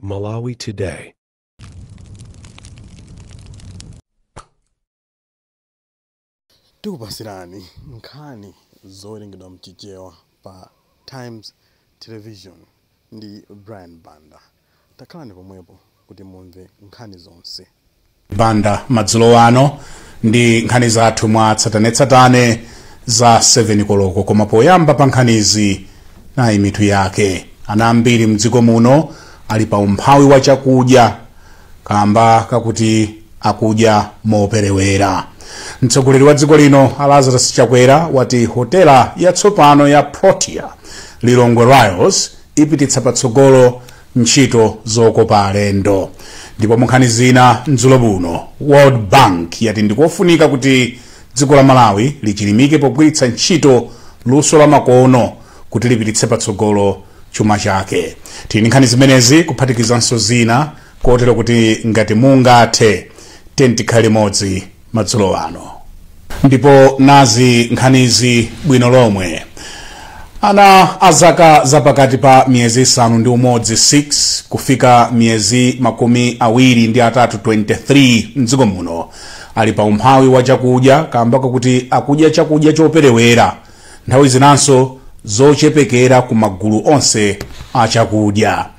Malawi Today. Tikupasirani nkhani zowerengedwa mchichewa pa Times Television ndi Brian Banda. Takhalani pomwepo kuti mumve nkhani zonse. Banda madzulo ano ndi nkhani zathu mwa tsatanetsatane za 7 koloko. Koma poyamba pa nkhanizi, nayi mitu yake. Ana ambiri mdziko muno ali pa umphawi wa chakudya kamba kakuti akudya moperewera. Mtsogoleri wa dziko lino Lazarus Chakwera wati hotela yatsopano ya Protea Lilongwe Royals ipititsa patsogolo ntchito zokopa alendo. Ndipo munkhani zina mdzulo buno, World Bank yati ndikofunika kuti dziko la Malawi lichilimike pogwiritsa ntchito luso la makono kuti lipititse patsogolo chuma chake. Tili nkhani zimenezi kuphatikizanso zina, kotero kuti ngati mungathe, tikhale limodzi madzulo ano. Ndipo nazi nkhanizi bwino lomwe. Ana azaka zapakati pa miyezi 6 6 kufika miyezi 23 23 mdziko muno ali pa umphawi wa chakudya kamba kakuti akudya chakudya choperewera, nthawi zinanso zochepekera ku magulu onse a chakudya.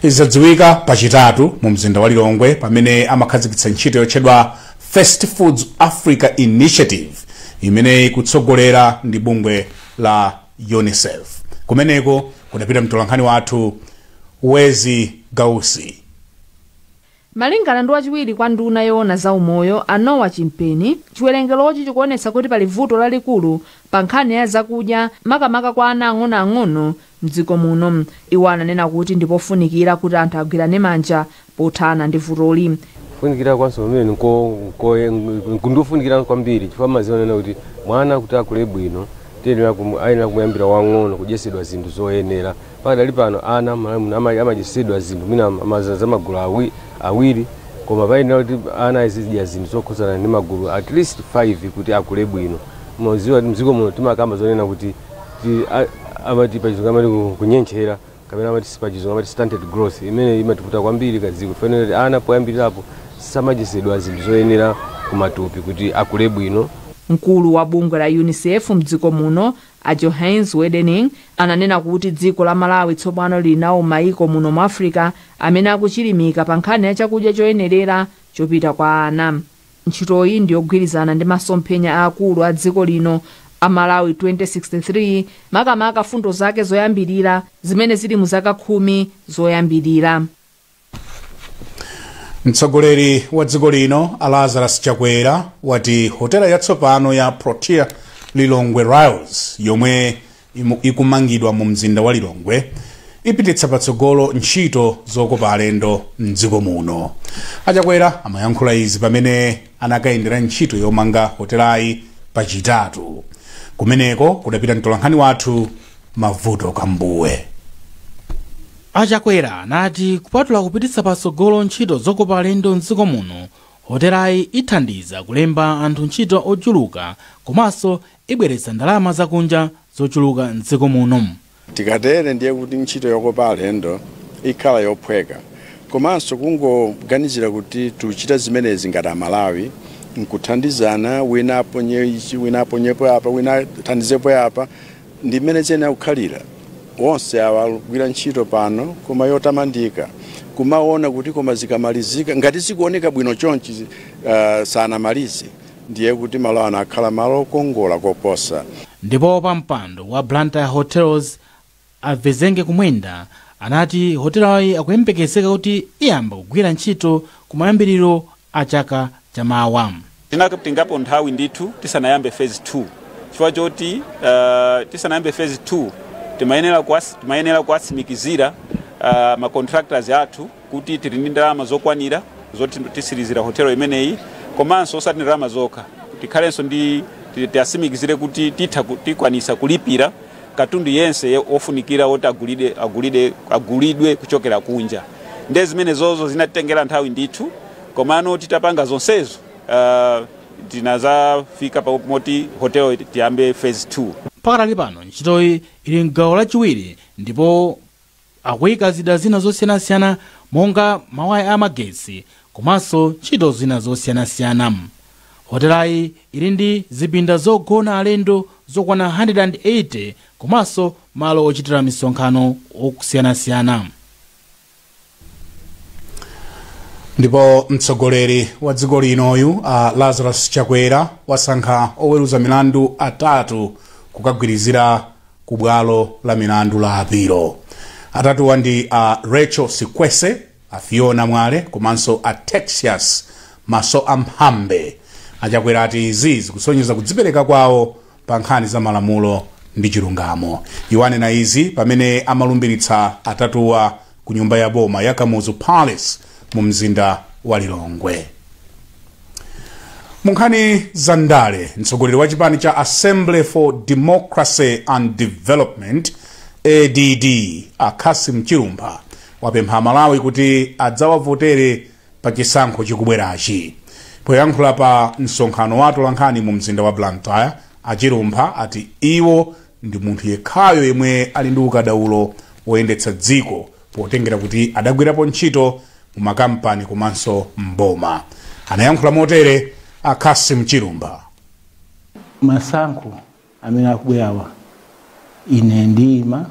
Izi zadziwika pachitatu mu mzinda wa Lilongwe pamene amakhazikitsa ntchito yotchedwa First Foods Africa Initiative imene ikutsogolera ndi bungwe la UNICEF. Kumeneko kudapita mtolankhani wathu Wezi Gausi. Malingana ndi wachiwiri kwa nduna yoona za umoyo a Noah Chimpeni, chiwerengerochi chikuonetsa kuti pali vuto lalikulu pa nkhani ya zakudya, makamaka kwa ana ang'onoang'ono mdziko muno. Iwo ananena kuti ndipofunikira kuti anthu agwirane manja pothana ndi vutoli. Kufunikira kwanso pamene ndofunikira kwambiri, chifukwa mazionena kuti mwana kuti akule bwino ayenera kumuyambira wang'ono kudyetsedwa zinthu zoyenera. Pakadali pano ana amadyetsedwa zinthu mwina za magulu awiri, koma payenera kuti ana azidya zinthu zokhudzana ndi magulu at least 5 kuti akule bwino. Muziwa mdziko muno timakamba zonena kuti amati pachizungu amati kunyenchera, kapena amati pachizungu amati stunted growth, imene imativuta kwambiri kadziko. Fanira kuti ana poyambirirapo samadyetsedwa zinthu zoyenera kumatupi kuti akule bwino. Mkulu wa bungwe la UNICEF mdziko muno a Johannes Wedening ananena kuti dziko la Malawi tsopano lili nawo maiko muno mu Africa amene akuchilimika pa nkhani ya chakudya choyenerera chopita kwa ana. Ntchitoyi ndiyogwirizana ndi masomphenya aakulu a dziko lino a Malawi 2063, makamaka fundo zake zoyambirira zimene zili mu zaka 10 zoyambirira. Mtsogoleri wa dziko lino Lazarus Chakwera wati hotela yatsopano ya Protea Lilongwe Royals yomwe ikumangidwa mu mzinda wa Lilongwe ipititsa patsogolo ntchito zokopa alendo mdziko muno. Achakwera amayankhula izi pamene anakayendera ntchito yomanga hotelayi pachitatu. Kumeneko kudapita mtolankhani wathu Mavuto Kambuwe. Achakwera anati kupatula kupititsa patsogolo ntchito zokopa alendo mdziko muno, hotelayi ithandiza kulemba anthu ntchito ochuluka komanso ibweretsa ndalama zakunja zochuluka mdziko muno. Tikatere ndiye kuti ntchito yokopa alendo ikhala yophweka, komanso kungoganizira kuti tuchita zimenezi ngati Amalawi nkuthandizana, wina aponye ichi, wina aponyepo apa, wina athandizepo apa, ndi mmene ziyenera kukhalira. Onse awa akugwira ntchito pano koma yotamandika, kumaona kuti koma zikamalizika ngati zikuoneka bwino chonchi, sanamalize, ndiye kuti malo ano akhala malo okongola koposa. Ndipo pa mpando wa Blantyre Hotels Avezenge Kumwenda anati hotelayi akuyembekezeka kuti iyamba kugwira ntchito kumayambiriro a chaka chamawa. Tinatengapo nthawi ndithu tisanayambe phase 2, chifukwa choti tisanayambe phase 2 timayenera kuwatsimikizira ma contractors athu kuti tili ndi ndalama zokwanira zoti tisirizira hotelo imeneyi, komanso osati ndalama zokha, tikhalenso ndi tiatsimikizire kuti titha tikwanisa kulipira katundu yense ofunikira woti agulidwe kuchokera kunja. Ndiye zimene zozo zinatitengera nthawi ndithu, komano titapanga zonsezo, tinazafika moti hotel tiyambe phase 2. Pakatali pano ntchitoyi ili mgawo lachiwiri ndipo akuyika zida zina zosiyanasiyana monga mawaya amagetsi komanso ntchito zina zosiyanasiyana. Hotelayi ili ndi zipinda zogona alendo zokwana 180 komanso malo ochitira misonkhano osiyanasiyana. Ndipo mtsogoleri wa dziko linoyu Lazarus Chakwera wasankha oweruza milandu atatu kukagwirizira ku bwalo la milandu la apilo. Atatuwa ndi Rachel Sikwese, a Fiona Mwale komanso a Texias Maso Amphambe. Achakwera ati izi zikusonyeza kudzipereka kwawo pa nkhani za malamulo ndi chilungamo. Iwo anena izi pamene amalumbiritsa atatuwa ku nyumba ya boma ya Kamuzu Palace mu mzinda wa Lilongwe. Munkhani za ndale, mtsogoleri wa chipani cha Assembly for Democracy and Development ADD a Kasim Chilumpha wapempha Malawi kuti adzawavotere pa chisankho chikubwerachi. Poyankhula pa msonkhano wa atolankhani mu mzinda wa Blantyre, a Chilumpha ati iwo ndi munthu yekhayo yemwe ali ndi ukadaulo woyendetsa dziko potengera kuti adagwirapo ntchito mu makampani komanso mboma. Anayankhula motere a Kasim Chilumpha. Masankho amene akubwerawa ine ndiyima,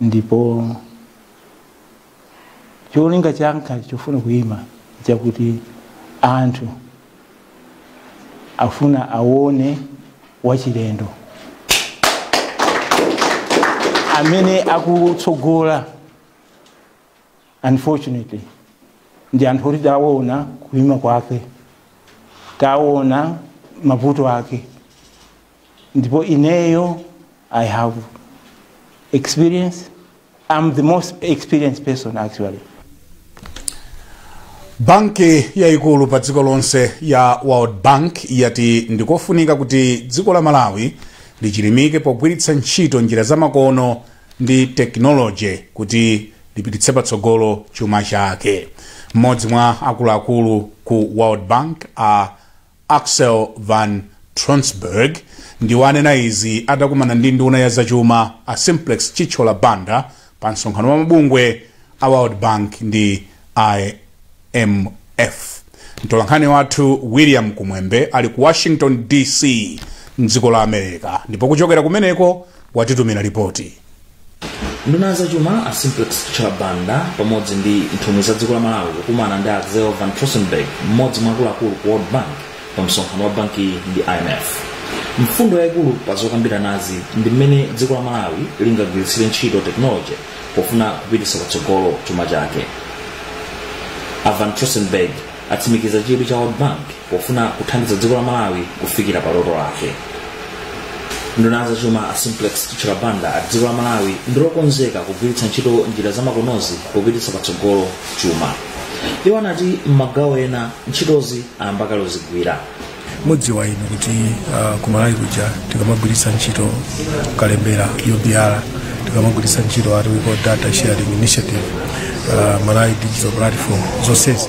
ndipo cholinga changa chofuna kuyima chakuti anthu afuna aone wachilendo amene akutsogola. Unfortunately ndi anthu oti taona kuyima kwake, taona mavuto ake, ndipo ineyo I have experience. I'm the most experienced person actually. Banki yayikulu pa dziko lonse ya World Bank yati ndikofunika kuti dziko la Malawi lichilimike pogwiritsa ntchito njira zamakono ndi tekinoloji kuti lipititse patsogolo chuma chake. Mmodzi mwa akuluakulu ku World Bank a Axel van Trotsenburg ndiwanena izi atakumana ndi nduna ya zachuma a Simplex Chithyola Banda pa msonkhano wa mabungwe a World Bank ndi IMF. Mtolankhani wathu William Kumwembe ali ku Washington DC mdziko la America, ndipo kuchokera kumeneko watitumira ripoti. Nduna zachuma a Simplex Chithyola Banda pamodzi ndi nthumwi za dziko la Malawi kukumana ndi Axel van Trotsenburg, mmodzi mwa akuluakulu ku World Bank, pa msonkhano wa banki ndi IMF. Mfundo yayikulu pa zokambiranazi ndi mmene dziko la Malawi lingagwiritsire ntchito tekinoloji pofuna kupititsa patsogolo chuma chake. A van Trotsenburg atsimikiza chidwi cha World Bank pofuna kuthandiza dziko la Malawi kufikira pa loto lake. Nduna zachuma a Simplex Chithyola Banda ati dziko la Malawi ndilokonzeka kugwiritsa ntchito njira zamakonozi popititsa patsogolo chuma. Iwo anati m'magawo ena ntchitozi ayamba kale kuzigwira. Mudziwa inu kuti ku Malawi kuja tikamagwiritsa ntchito kalembera UBR, tikamagwiritsa ntchito what we call data sharing initiative, Malawi digital platform, zonsezi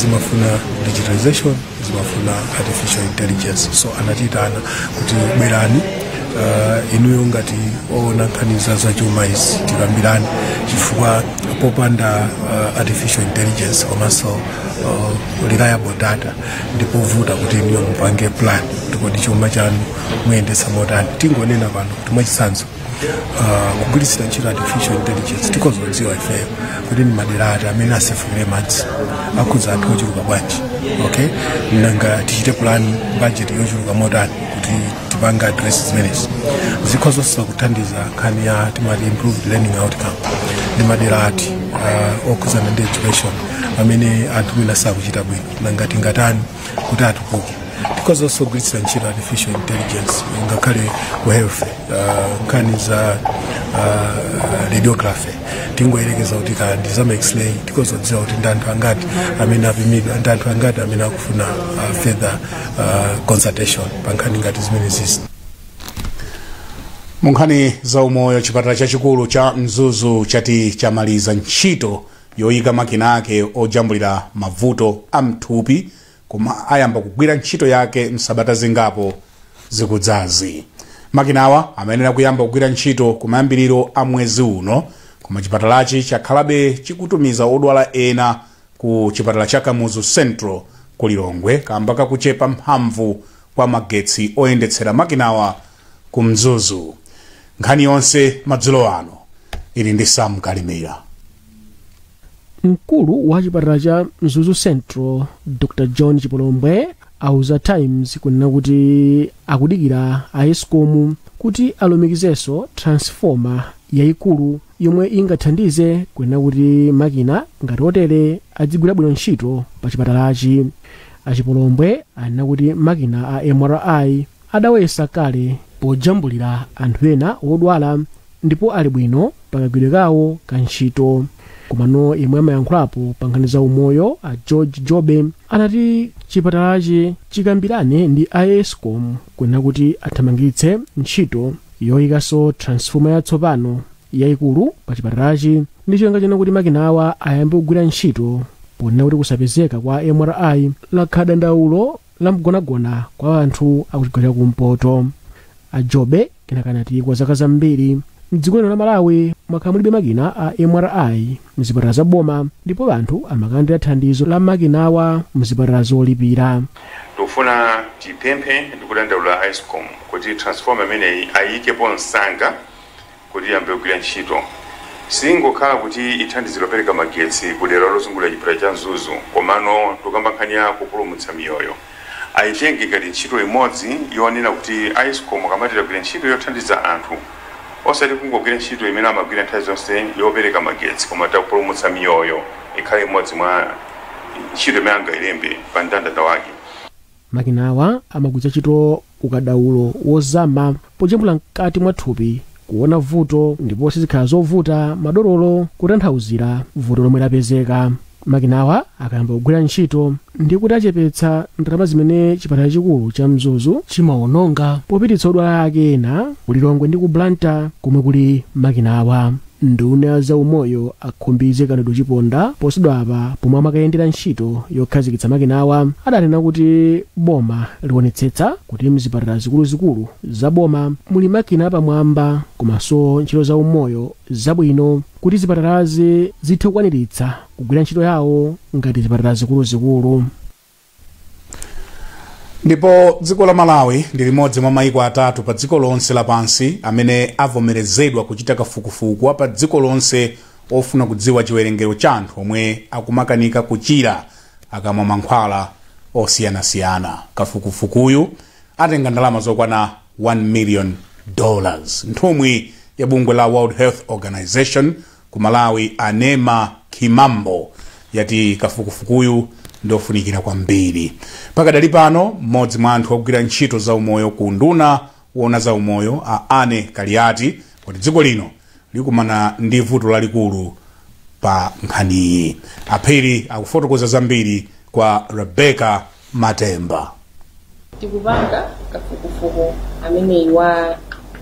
zimafuna digitalization, zimafuna artificial intelligence. So anatitana kuti bwerani inuyo ngati oona nkhani za zachuma izi tikambirani, chifukwa popanda artificial intelligence komanso reliable data ndipovuta kuti inuyo mupange plan kuti kodi chuma chanu muyendetsa motani. Tingonena pano kuti mwachitsanzo kugwiritsira ntchito artificial intelligence tikozodziwa ifeyo kuti ni madera ati amene asefukire madzi, akhudza anthu ochuluka bwanji, okay, nanga tichite plan budget yochuluka motani kuti tipange address zimenezi. Zikhozonso kuthandiza nkhani ya timati improved learning outcome, ndi madera ati okhudzana ndi education amene anthu mwina sakuchita bwino, nanga tingatani kuti atukuke. Tikhozonso kugwiritsira ntchito artificial intelligence ngakhale ku health, nkhani za radiography, tingoyerekeza kuti ka ndi za x-ray, tikhozodziwa kuti ndi anthu angati amene apimidwa, ndi anthu angati amene akufuna further consultation pa nkhani ngati zimenezisi. Munkhani za umoyo, chipatala chachikulu cha Mzuzu chati chamaliza ntchito yoyika makina ake ojambulira mavuto a mthupi, koma ayamba kugwira ntchito yake msabata zingapo zikudzazi. Makinawa amayenera kuyamba kugwira ntchito kumayambiriro a mwezi uno, Koma chipatalachi chakhalabe chikutumiza odwala ena ku chipatala cha Kamuzu Central ku Lilongwe kamba kakuchepa mphamvu kwa magetsi oyendetsera makinawa ku Mzuzu. Nkhani yonse madzulo ano ili ndi Sam Kalimira. Mkulu wa chipatala cha Mzuzu Central, Dr John Chipolombwe, auza Times kunena kuti akudikira a ESCOM kuti alumikizenso transformer yayikulu yomwe ingathandize kunena kuti makina ngati otere adzigwira bwino ntchito pa chipatalachi. Achipolombwe anena kuti makina a MRI adawayesa kale pojambulira anthu ena odwala ndipo ali bwino pakagwiridwe kawo ka ntchito. Komano yemwe amayankhulapo pa nkhani za umoyo, a George Jobe, anati chipatalachi chikambirane ndi a ESCOM kunena kuti athamangitse ntchito yoyikanso transformer yatsopano yayikulu pa chipatalachi ndi cholinga chena kuti makinawa ayambe kugwira ntchito, ponena kuti kusapezeka kwa MRI lakhala dandaulo la mgonagona kwa anthu akuchigawo chakumpoto. A Jobe kenakanati kwa zaka zambiri mdziko lino la Malawi mwakhala mulibe makina a MRI mzipatala za boma, ndipo anthu amalandira thandizo la makinawa mzipatala zolipira. Tikufuna tipemphe ndi kudandaula ESCOM kuti transformer imeneyi ayikepo msanga kuti iyambe kugwira ntchito. Singokhala kuti ithandizire kupereka magetsi ku dera lozungulira chipatala cha Mzuzu, komano tikamba nkhani ya kupulumutsa miyoyo. Ayitenge ngati ntchito imodzi yonena kuti ESCOM akamati tagwira ntchito yothandiza anthu, osati kungogwira ntchito imene amagwira nthawi zonse yopereka magetsi, koma takupulumutsa miyoyo ikhale imodzi mwa ntchito imene angayilembe pa mndandanda wake. Makinawa amagwiritsa ntchito ukadaulo wozama pojambula mkati mwa thupi kuona vuto, ndipo sizikhala zovuta madotolo kutanthauzira vuto lomwe lapezeka. Makinawa akayamba kugwira ntchito ndi kuti achepetsa ndalama zimene chipatala chikulu cha Mzuzu chimawononga popititsa odwala ake ena ku Lilongwe ndi ku Blantyre komwe kuli makinawa. Nduna ya zaumoyo a Khumbize Kandodo Chiponda posachedwapa pomwe amakayendera ntchito yokhazikitsa makinawa adanena kuti boma lionetsetsa kuti mzipatala zikuluzikulu za boma muli makina apamwamba komanso ntchito za umoyo zabwino kuti zipatalazi zithe kukwaniritsa kugwira ntchito yawo ngati zipatala zikuluzikulu. Ndipo dziko la Malawi ndi limodzi mwa maiko atatu pa dziko lonse lapansi amene avomerezedwa kuchita kafukufuku wa pa dziko lonse ofuna kudziwa chiwerengero cha anthu omwe akumakanika kuchira akamwa mankhwala osiyanasiyana. Kafukufukuyu atenga ndalama zokwana $1 million. Nthumwi ya bungwe la World Health Organization ku Malawi, Anema Kimambo, yati kafukufukuyu ndofunikira kwambiri. Pakadali pano, mmodzi mwa anthu ogwira ntchito za umoyo ku unduna woona za umoyo, a Ane Kaliati, kuti dziko lino likumana ndi vuto lalikulu pa nkhaniyi. Aphiri akufotokoza zambiri kwa Rebecca Matemba. Tikupanga kafukufuku ameneyi wa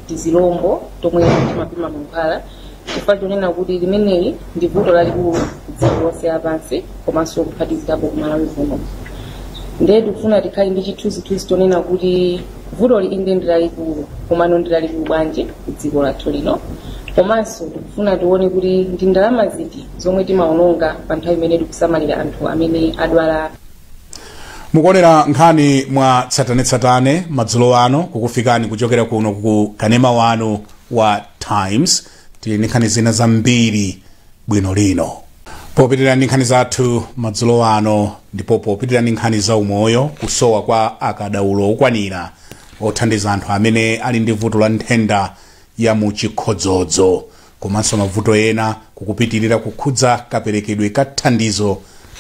tizilombo tomwe timapima mankhwala chifukwa chonena kuti limeneli ndi vuto lalikulu dziko lonse lapansi komanso kuphatikizirapo ku Malawi kuno. Ndiye tikufuna tikhale ndi chithunzithunzi chonena kuti vutoli inde ndi lalikulu, komano ndi lalikulu bwanji ku dziko lathu lino, komanso tikufuna tione kuti ndi ndalama ziti zomwe timaononga pa nthawi imene tikusamalira anthu amene adwala. Mukuonera nkhani mwa tsatanetsatane madzulo ano kukufikani kuchokera kuno ku kanema wanu wa Times. Tili ndi nkhani zina zambiri bwino lino. Popitirira ndi nkhani zathu madzulo ano, ndipo popitirira ndi nkhani za umoyo, kusowa kwa akadaulo okwanira othandiza anthu amene ali ndi vuto la nthenda ya muchikhodzodzo komanso mavuto ena kukupitirira kukhudza kaperekedwe ka thandizo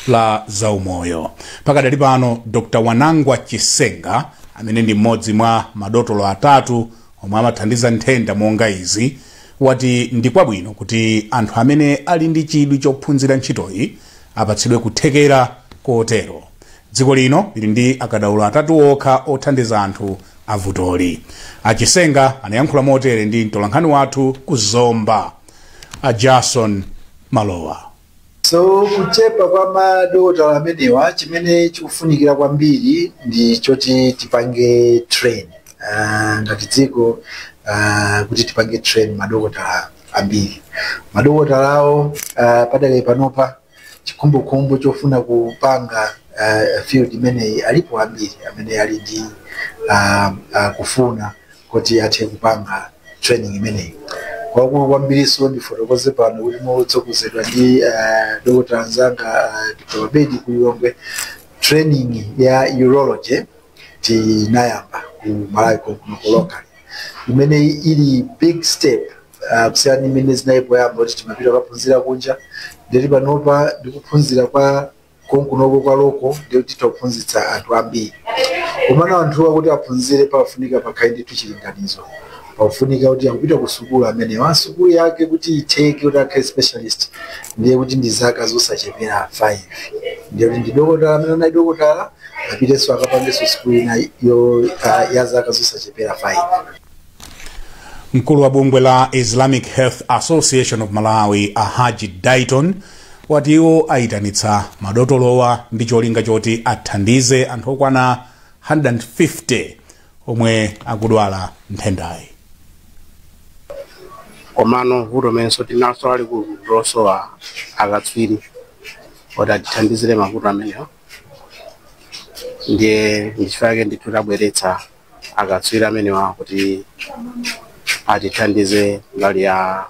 la zaumoyo. Pakadali pano, Dr Wanangwa Chisenga, amene ndi mmodzi mwa madotolo atatu omwe amathandiza nthenda monga izi, wati ndi kwabwino kuti anthu amene ali ndi chidwi chophunzira ntchitoyi apatsidwe kuthekera kotero. Dziko lino lili ndi akadaulo atatu okha othandiza anthu avutoli. Achisenga anayankhula motere ndi mtolankhani wathu ku Zomba, a Jason Malowa. So kuchepa kwa madokotala amenewa, chimene chikufunikira kwambiri ndi choti tipange train ngati dziko, kuti tipange train madokotala ambiri. Madokotalawo padali panopa chikhumbokhumbo chofuna kupanga field imeneyi alipo ambiri amene ali ndi kufuna kuti athe kupanga training imeneyi. Kwakulu kwambiriso ndifotokoze pano kuti motsogozedwa ndi Dr. anzanga Dr. Mabedi ku Lilongwe, training ya urology tinayamba ku Malawi kuno local, imene ili big step kusiyana imene zinali poyamba kuti timapita kukaphunzira kunja. Ndeti panopa ndikuphunzira kwa konkunoko kwa local, ndiye kuti tikuphunzitsa anthu ambiri. Komano anthuwa kuti aphunzire pafunika pakhale ndithu chilinganizo, pafunika kuti akupita ku sukulu amenewa, sukulu yake kuti itheke kuti akhale specialist ndiye kuti ndi zaka zosachepera 5. Ndiye kuti ndi dokotala amene anali dokotala apitenso akapangenso sukulu ina ya zaka zosachepera 5. Mkulu wa bungwe la Islamic Health Association of Malawi, a Haji Dayton, wati iwo ayitanitsa madotolowa ndi cholinga choti athandize anthu okwana 150 omwe akudwala nthendayi. Komano vuto menso tinaso lalikulu losowa akatswiri oti atithandizire mavuto amenewo. Ndiye ndichifukwa chake ndithu tabweretsa akatswiri amenewa kuti atithandize mbali ya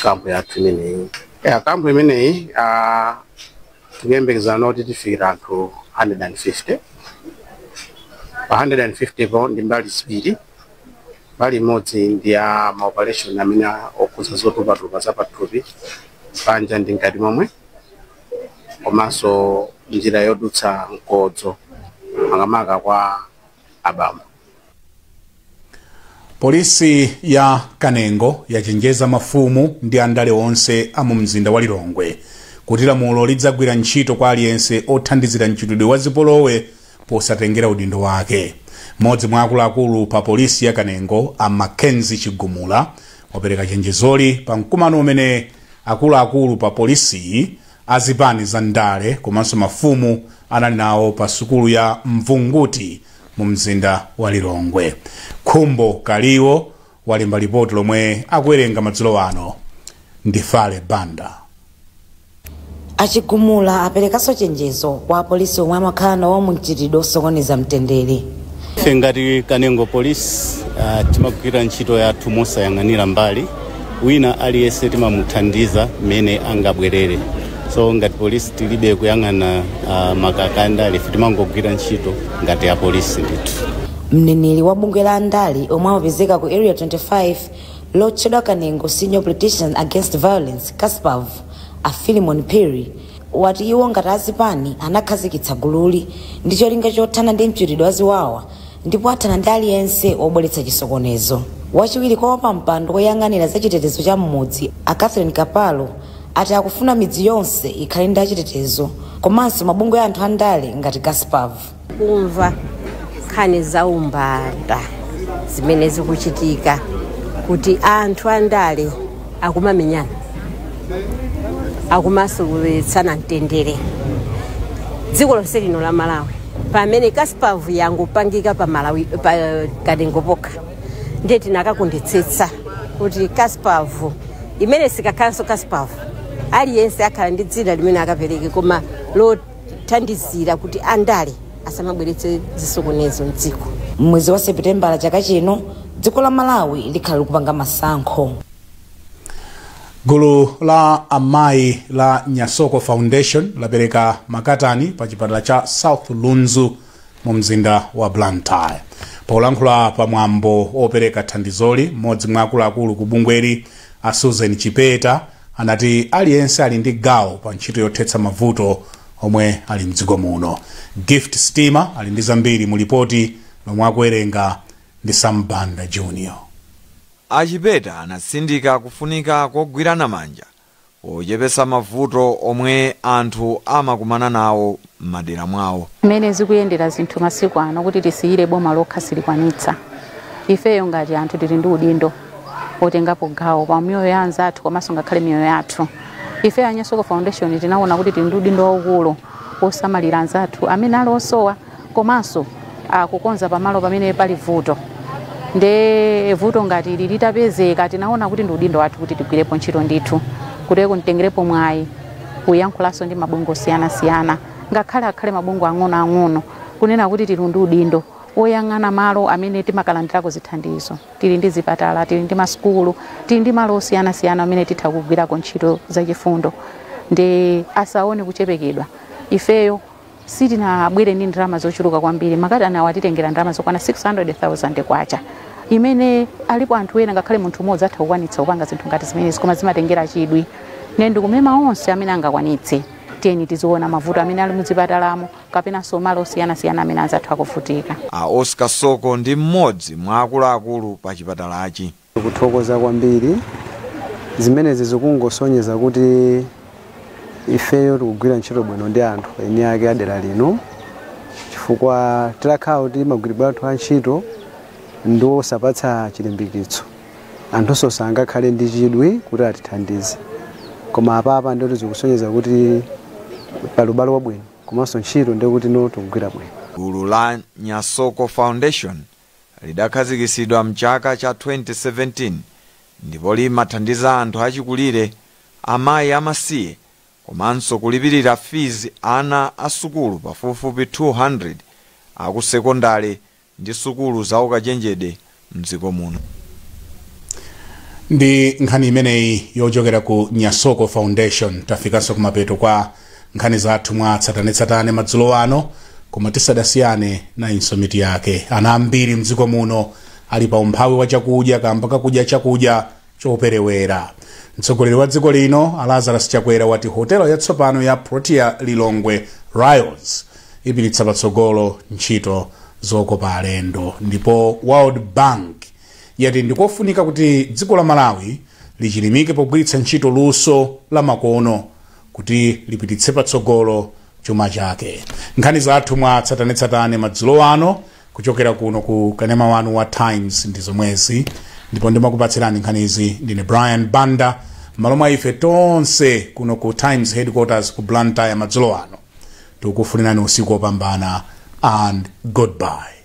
camp yathu imeneyi. Ya camp imeneyi, tikuyembekezana kuti tifikira anthu 150. Pa 150 po ndi mbali ziwiri. Mbali imodzi ndi ya maoperation amene okhudza zotupatupa za pathupi panja ndi mkati momwe, komanso njira yodutsa mkodzo, makamaka kwa abambo. Polisi ya Kanengo yachenjeza mafumu ndi andale onse a mu mzinda wa Lilongwe kuti lamulo lidzagwira ntchito kwa aliyense othandizira mchitidwe wa zipolowe posatengera udindo wake. Mmodzi mwa akuluakulu pa polisi ya Kanengo, a Mackenzie Chigumula, wapereka chenjezoli pa mkumano umene akuluakulu pa polisiyi, azipani za ndale komanso mafumu anali nawo pa sukulu ya Mvunguti mu mzinda wa Lilongwe. Khumbo Kaliwo walemba ripoti lomwe akuwerenga madzulo ano ndi Fale Banda. Achigumula aperekanso chenjezo kwa apolisi omwe amakhala nawo mu mchitidwe osokoneza mtendere. Ife ngati Kanengo Police timagwira ntchito yathu mosayang'anira mbali. Wina aliyense timamuthandiza mmene angabwerere. So ngati polisi tilibe kuyang'ana makaka andale, ife timangogwira ntchito ngati apolisi ndithu. Mneneri wa bungwe la andale omwe amapezeka ku Area 25 lotchedwa Kanengo Senior Politicians Against Violence, CASPAV, a Philemon Perry, wati iwo ngati azipani anakhazikitsa gululi ndi cholinga chothana ndi mchitidwe wa ziwawa, ndipo athana ndi aliyense wobweretsa chisokonezo. Wachiwiri kwa wapampando woyang'anira za chitetezo cha mmudzi, a Catherine Kapalo, ati akufuna midzi yonse ikhale ndi achitetezo komanso mabungwe a anthu andale ngati CASPAV. Kumva nkhani za umbanda zimene zikuchitika kuti anthu andale akumamenyana, akumasowetsana mtendere dziko lonse lino la Malawi, pamene CASPAV yangopangika pa Malawi pa Kanengo pokha. Ndiye tinakakondetsetsa kuti CASPAV imene sikakhalanso CASPAV, aliyense akhala ndi dzina limene akapereke, koma lothandizira kuti andale asamabweretse zisokonezo mdziko. Mwezi wa Seputembala chaka chino dziko la Malawi likhala likupanga masankho. Gulu la amayi la Nyasoko Foundation lapereka makatani pa chipatala cha South Lunzu mu mzinda wa Blantyre. Polankhula pa mwambo opereka thandizoli, mmodzi mwa akuluakulu ku bungweli, a Susan Chipeta, anati aliyense ali ndi gawo pa ntchito yothetsa mavuto omwe ali mdziko muno. Gift Steamer ali ndi zambiri mu lipoti lomwe akuwerenga ndi Sambanda Junior. Achipeta anatsindika kufunika kogwirana manja pochepetsa mavuto omwe anthu amakumana nawo m'madera mwawo. Mmene zikuyendera zinthu masiku ano, kuti tisiyire boma lokha silikwanitsa. Ifeyo ngati anthu tili ndi udindo otengapo gawo pa miyoyo ya anzathu komanso ngakhale miyoyo yathu. Ifeyo a Nyasoko Foundation tinaona kuti tili ndi udindo waukulu wosamalira anzathu amene ali osowa komanso akukonza pamalo pamene pali vuto. Nde vuto ngati ili litapezeka, tinaona kuti ndi udindo wathu kuti tigwirepo ntchito ndithu, kuti kuntengerepo mwayi kuyankhulanso ndi mabungwe osiyanasiyana, ngakhale akhale mabungwe ang'onoang'ono, kunena kuti tili ndi udindo woyang'ana malo amene timakalandirako zithandizo. Tili ndi zipatala, tili ndi masukulu, tili ndi malo osiyanasiyana amene titha kugwirako ntchito zachifundo. Ndi asaone kuchepekedwa, ifeyo sitinabwere ndi ndalama zochuluka kwambiri. Makatani awa atitengera ndalama zokwana 600,000 kwacha, imene alipo anthu ena, ngakhale munthu umodzi atha kukwanitsa kupanga zinthu ngati zimenezi, koma zimatengera chidwi. Ne ndikumema onse amene angakwanitse, tiyeni tiziona mavuto amene ali muzipatalamo kapenanso malo osiyanasiyana amene anzathu akuvutika. A Oscar Soko ndi mmodzi mwa akuluakulu pa chipatalachi. Kuthokoza kwambiri. Zimenezi zikungosonyeza kuti ifeyo tikugwira ntchito bwino ndi anthu eni ake adera lino, chifukwa tilakhala kuti magwiridwe athu a ntchito ndi osapatsa chilimbikitso, anthunso sangakhale ndi chidwi kuti atithandize. Koma apapa ndoti zikusonyeza kuti pali ubale wabwino komanso ntchito ndikuti no tikugwira bwino. Gulu la Nyasoko Foundation lidakhazikitsidwa mchaka cha 2017 ndipo limathandiza anthu achikulire, amayi amasiye komanso kulipirira fees ana a sukulu pafupifupi 200 akusekondale ndi sukulu za ukachenjede mdziko muno. Ndi nkhani imeneyi yochokera ku Nyasoko Foundation, tafikanso kumapeto kwa nkhani zathu mwa tsatanetsatane madzulo ano. Koma tisadasiyane, nayinso mitu yake. Ana ambiri mdziko muno ali pa umphawi wa chakudya kamba kakudya chakudya choperewera. Mtsogoleri wa dziko lino a Lazarus Chakwera wati hotelo yatsopano ya Protea Lilongwe Riots ipititsa patsogolo ntchito zokopa alendo. Ndipo World Bank yati ndikofunika kuti dziko la Malawi lichilimike pogwiritsa ntchito luso la makono kuti lipititse patsogolo chuma chake. Nkhani zathu mwa tsatanetsatane madzulo ano kuchokera kuno ku kanema wanu wa Times ndi zomwezi, ndipo ndimakupatsirani nkhanizi ndine Brian Banda. M'malo mwa ife tonse kuno ku Times headquarters ku Blantyre, madzulo ano tikukufunirani usiku wopambana and goodbye.